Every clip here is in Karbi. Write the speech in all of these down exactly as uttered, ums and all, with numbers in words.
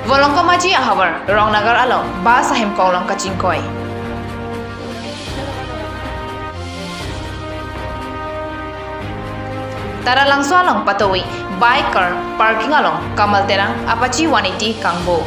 Volongkomaji ahavar Rongnagar along bus ahemkong along kachingkoi. Taralangso along patovi bike car parking along Kamal Terang apachi one eighty kangbo.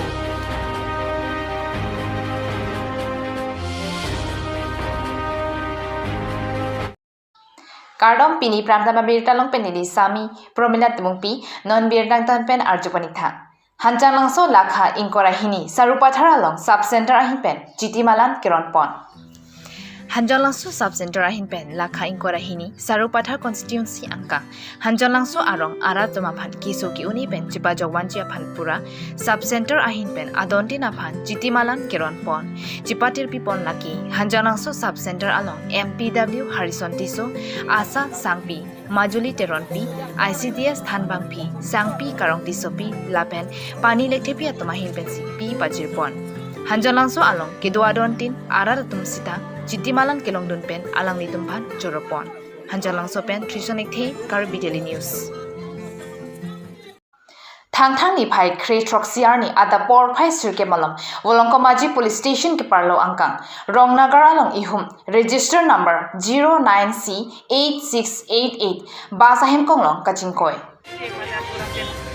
Kardom, pini Prime Time abirta along pen neli Sami Promila Timungpi, non birta angtan pen arju pon-ik tha. Hanjanglangso lakha ingkoi ra hini Sarupathar along sub center ahin pen Chitimalan keron pon. Hanjanglangso sub center ahin pen lakha ingkoi ra hini Sarupathar constituency angkang Hanjanglangso arong arat atum aphan keso ke-un-e pen chepajok vanji aphan pura sub center ahin pen adontin aphan Chitimalan keron pon. Chepatirpi pon lake Hanjanglangso sub center along M P W Harison Tisso, ASHA Sangpi Majuli Teronpi, I C D S thanbangpi Sangpi Karong Tissopi lapen pani lekthepi atum ahin pensi pi pajir pon. Hanjanglangso along kedo adontin arat atum sita Chitimalan kelongdun pen alanglitum aphan choro pon. Hanjanglangso pen Trison Ekthe, Karbi Daily News. Thangthang niphai kre throksi arni adap porphai sirkep malom Volongkomaji Police Station keparlo angkang Rongnagar along ihum register number zero nine C eight six eight eight bus ahemkong along kachingkoi.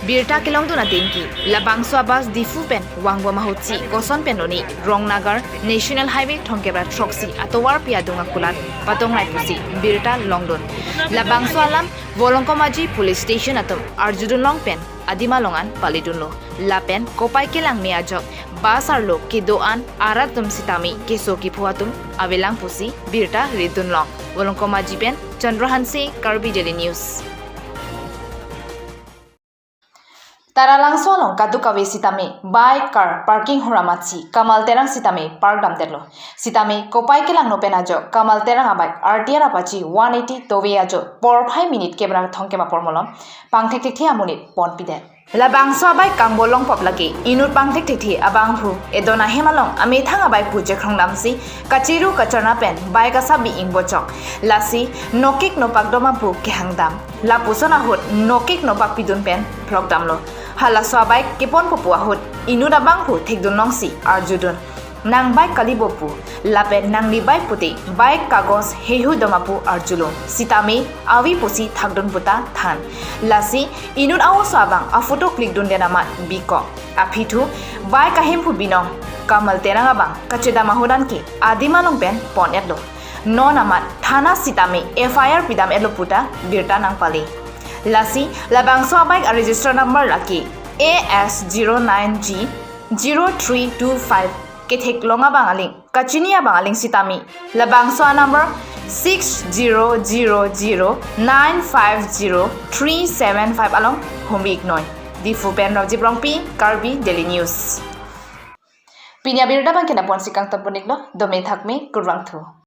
Birta kelongdun atengke, labangso abus Diphu pen vangbom ahutsi koson pen lone Rongnagar National Highway thomkep ra throksi atovarpi adung akulat patong nai pusi birta longdun. Labangso alam Volongkomaji Police Station atum arjudun long pen adim along an palidunlo. Lapen kopai kelang me ajok bus arlo kedo-an arat atum sitame keso kepho atum avelang pusi birta ridun long. Volongkomaji pen Chandra Hanse, Karbi Daily News. Taralangso along kadokave sitame bike car parking hura matsi Kamal Terang sitame park damdetlo. Sitame kopai kelangno pen ajok Kamal Terang abike R T R apachi one eighty tove ajok porphai minute kep ra thomkep apor malom pangthekthekthe amonit ponpidet. Labangso abike kangbo longpop lake inut pangthekthekthe abangphu edon ahem along amethang abike pu chekrong damsi kachiru kacharna pen bike asabi ingbochok. Lasi nokik nopak doma pu kehang dam. Lapuson ahut nokik nopak pidun pen phlok damlo. Halaso abike keponpo pu ahut inut abangphu thekdun longsi arjudun, "Nang bike kali bo?" pu. Lapen "Nangli bike pute bike kagos heihui doma?" pu arjulo. Sitame "Avi" pusi thakdun puta than. Lasi inut a-oso abang a-photo click dundet amat bikok. Aphi thu bike ahemphu binong Kamal Terang abang kachedam ahut anke adim along pen pon-etlo. Non amat thana sitame F I R pidam-etlo puta birta nangpale. Lasi labangso abike a-register number lake A S zero nine G zero three two five. Ketheklong abang aling, kachini abang aling sitame labangso a-number six zero zero zero nine five zero three seven five along hum-iknoi. Diphu pen Rajib Rongpi, Karbi Daily News. Pini abirta abangke lapu-ansi kangton pon-iklo, dome thakme, kurvangthu.